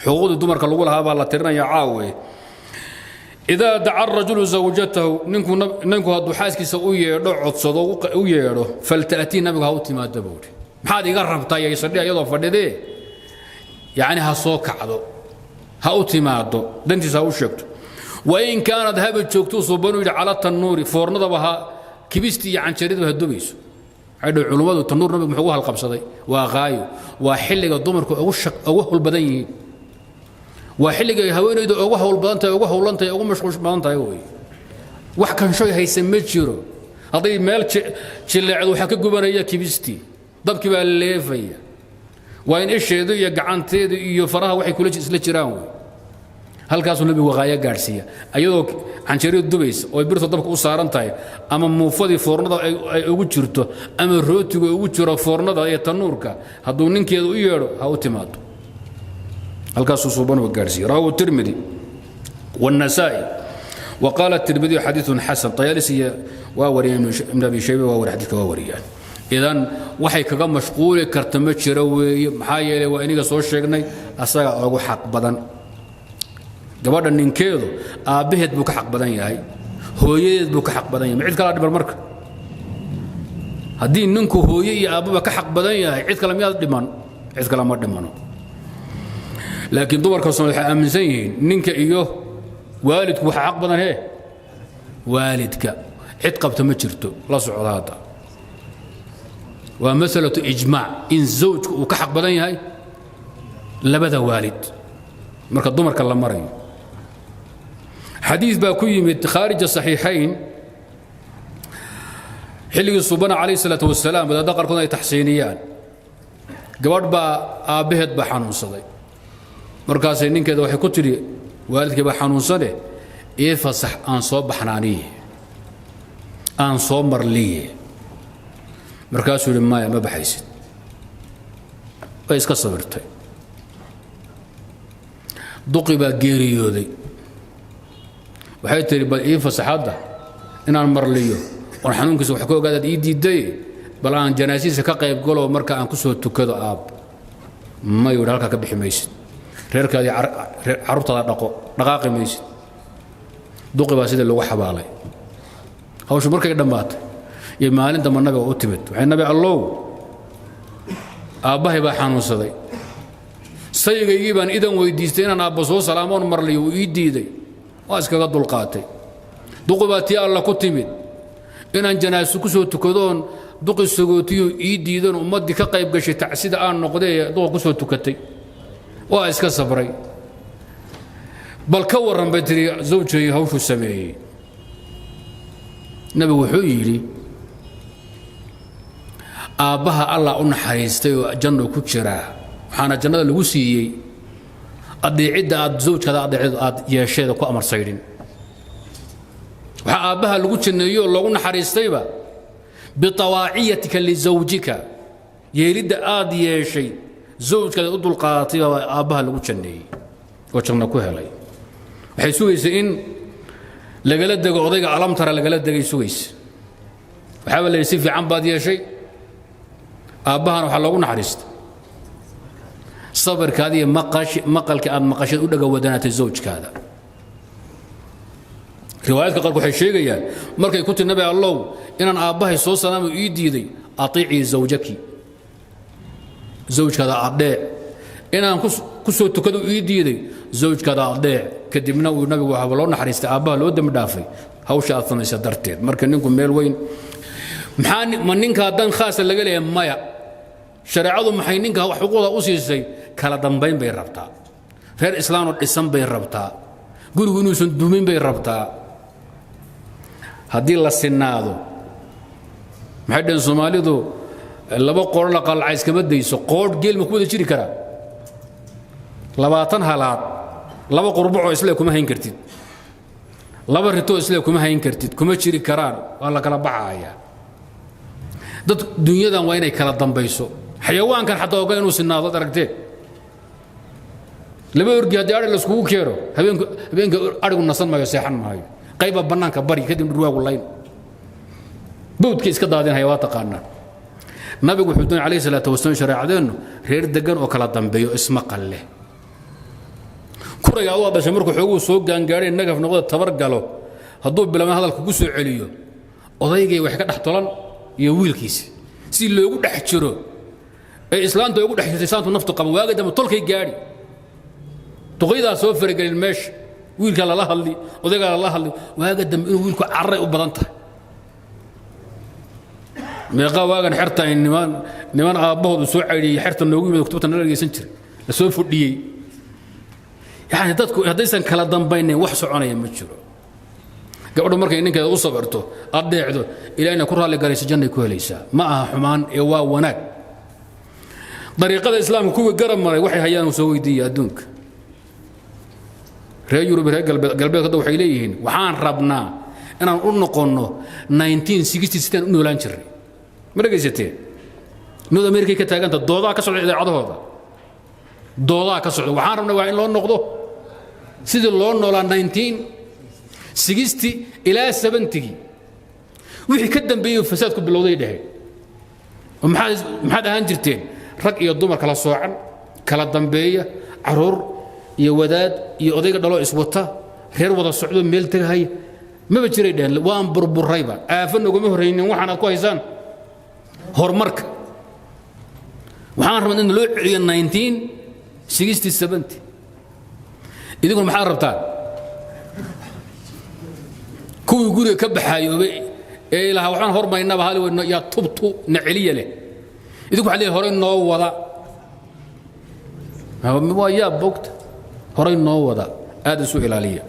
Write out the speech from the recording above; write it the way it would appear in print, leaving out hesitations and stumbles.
Xuquuqdii dumarka lagu lahaa baa la tirinaya caawe. Idaa daca arajulu zawjatahu, ninku hadduu xaaskiisa u yeedho, codsado, u yeedho, falta'tii, nabigu ha u timaado buuhi. Maxaad iga rabtaa yaysadhi iyadoo fadhidee, yacni ha soo kacdo, ha u timaado, dantiisa ha u sheegto. Wain kaanad haba joogtuu subanuu yidhi cala tannuuri, foornadaba ha kibistii iyo canjeeradaba ha dubayso. Waxay dhihi culummadu, tannuur nabigu muxuu ugu halqabsaday? Waa qaayo, waa xilliga dumarku ugu hawl badan yihiin, waa xilliga ay haweenaydu ugu hawl badan tahay, ugu hawlan tahay, ugu mashquul badan tahay wey. Wax kanshoy haysa ma jiro. Hadday meel jileecdo, waxaa ka gubanaya kibistii, dabkii baa leefaya. Waa in isheedu iyo gacanteedu iyo faraha waxay kula isla jiraan wey. Halkaasuu nabigu qaayo gaadhsiiya. Ayadoo canjeeradu dubaysa oo birta dabka u saaran tahay, ama muufadii foornada ay ugu jirto, ama rootigu ugu jiro foornada iyo tanuurka, hadduu ninkeedu u yeedho, ha u timaado. Halkaasuu suubanuhu gaadhsiiya. Rawahu Tirmidi والنسائي وقال الترمذي حديث حسن. طيالسي waa wariyeen, Ibn Abi Shayba waa wariy, xadiiska waa wariyaan. Idan waxay kaga mashquuli karta ma jiro weeye. Maxaa yeelay, waa iniga soo sheegnay, asaga ugu xaq badan. Gabadha ninkeedu aabbaheed buu ka xaq badan yahay, hooyadeed buu ka xaq badan yahay. Ma cid kalaa dhiman marka? Haddii ninku hooye iyo aabbaba ka xaq badan yahay, cid kale miyaad dhiman? Cid kale ma dhimano. Laakiin dumarka Soomaalida waxay aaminsan yihiin ninka iyo waalidku waxa xaq badan hee waalidka. Cid qabta ma jirto. La socda hadda, waa masalatu ijmaac in zawjku uu ka xaq badan yahay labada waalid marka dumarka la marayo. Xadiis baa ku yimid khaarija saxiixayn, xilligii Subana calayh salaatu wasalaam, wadaadda qaarkood ay taxsiiniyaan. Gabadh baa aabbaheed baa xanuunsaday. Markaasay ninkeeda waxay ku tidhi: "Waalidkii baa xanuunsane, ii fasax aan soo baxnaaniye, aan soo marliye." Markaasuu yidhi: "Maya, ma baxaysid." Way iska sabirtay. Duqi baa geeriyooday. Waxay tidhi: "Bal ii fasaxadda inaan marliyo oon xanuunkiisa wax ka ogaadaad ii diiday, bal aan janaasihiisa ka qayb galo, marka aan ku soo tukado aab." Mayuu yidhi, "Halkaa ka bixi maysid, reerkaadii carruurtaada dhaqo, dhaqaaqi maysid." Duqi baa sidii lagu xabaalay. Hawshu markay dhammaatay iyo maalin damba nabiga u timid. Waxay: "Nabi Allow, aabbahay baa xanuunsaday, sayigaygii baan idan weydiistay inaan aabba soo salaamoon marliyo, uu ii diiday, waa iskaga dulqaatay. Duqi baa tii Alla ku timid, inaan janaaso ku soo tukadoon duqi sagootiyo ii diidan, ummaddii ka qayb gashay tacsida aan noqday, duqa ku soo tukatay, waa iska sabray. Bal ka warran," bay tiri, "zawjay hawshuu sameeyey." Nabigu wuxuu yidhi: "Aabbaha Allah u naxariistay oo jannu ku jiraa, waxaana jannada lagu siiyey adeecidda aad zawjkaada adeecid aad yeesheeda ku amarsaydhin. Waxaa aabbaha lagu janneeyo oo loogu naxariistayba bitawaaciyatika lizawjika, yeelidda aad yeeshay zawjkaada u dulqaadatay baa aabbaha lagu janneeyey oo janno ku helay." Waxay sugaysay in lagala dego odayga, alamtara lagala degay sugaysa. Waxaaba la yidhi: "Si fiican baad yeeshay, aabbahana waxaa loogu naxariistay sabirkaada iyo maqalka aad maqasheed u dhaga wadanaatay zawjkaada." Riwaayaadka qaarku waxay sheegayaan markay ku tiri: "Nabi Allow, inaan aabbahay soo salaamo ii diiday." "Atiicii zawjaki, zawjkaada adheec. Inaan ku soo tukado ii diiday, zawjkaada adheec." Kadibna uu nabigu waxaa loo naxariistay, aabbaha loo dembi dhaafay hawsha aad samaysa darteed. Marka ninku meel weyn maxaa ma ninka dan khaasa laga leeyahay? Maya. Shareecadu maxay ninka xuquuqda u siisay? Kala dambayn bay rabtaa, reer islaanoo dhisan bay rabtaa, gurigu inuusan dumin bay rabtaa. Haddii la sinaado, maxay dhaheen Soomaalidu? Laba qoor la qalacay iskama dayso. Qoodh geel ma ku wada jiri karaa? 20 halaad laba qurbacoo isle kuma hayn kartid, laba ritoo isle kuma hayn kartid, kuma jiri karaan, waa la kala baxayaa. Dad dunyadan waa inay kala dambayso. Xayawaankan xataa oga inuu sinaado ad aragteen. Laba orgi haddii adhi laiskugu keeno, habeenku habeenka adhigu nasan maayo, seexan maayo, qayba bannaanka bari, kadib dhurwaagu layn, bawdka iska daadinhaya, waa taqaanaa. Nabigu wuxuu doonay calayhi salaatu wasalaam, shareecadeennu reer degan oo kala dambeeyo, ismaqal leh. Odayga adoo dhashay markuu xooguu soo gaangaadhay, nagaf noqda, tabar galo, hadduu bilaabna hadalka ku soo celiyo, odaygay wax ka dhex tolan iyo wiilkiisa si loogu dhex jiro ee islaanta ugu dhex jirtay, islaantu naftu qaban, waaga dambe tolkay gaadhi, duqaydaa soo faragelin meesha, wiilkaa lala hadli, odaygaa lala hadli, waaga dambe inuu wiilku cararay u badan tahay. Meeqaa waagan xerta niman aabbahoodu soo caydhiyey xerta noogu yimid, kutubta nala dhegeysan jiray, la soo fadhiyey. Yani dadku haddaysan kala dambaynayn, wax soconaya ma jiro. Gabadhu markay ninkeeda u sabirto, addeecdo, ilaahina ku raalli galayso, jannay ku helaysaa. Ma aha xumaan ee waa wanaag. Dariiqada Islaamka kuwii garab maray waxay hayaan soo weydiiya adduunka. Reer Yurub, reer galbeed, galbeed hadda waxay leeyihiin waxaan rabnaa inaan u noqonno 1960 sidaan u noolaan jirnay. Ma dhegaysateen? North America ka taaganta, doodaa ka socda idaacadahooda, doodaa ka socda. Waxaan rabnaa waa in loo noqdo sidii loo noolaa 1960 ilaa 70gii, wixii ka dambeeyey fasaadku bilowday dheheen. Oo maxaad ahaan jirteen? Rag iyo dumar kala soocan, kala dambeeya, caruur iyo wadaad iyo odayga dhaloo iswata, reer wada socdo, meel tegahaya maba jiray dheheen. Waan burburayba, aafo nogama horraynin waxaan aad ku haysaan horumarka. Waxaan rabnaa in loo celiyo 1960, 70. Idinkuna maxaad rabtaan? Kuwii guriga ka baxaayoobay ee ilahaa waxaan hormaynaba hali weyno yaa tubtu na celiya leh. Idinku waxaa leeyahay horey noo wada. Waa yaa bogta, horey noo wada, aad isu ilaaliya.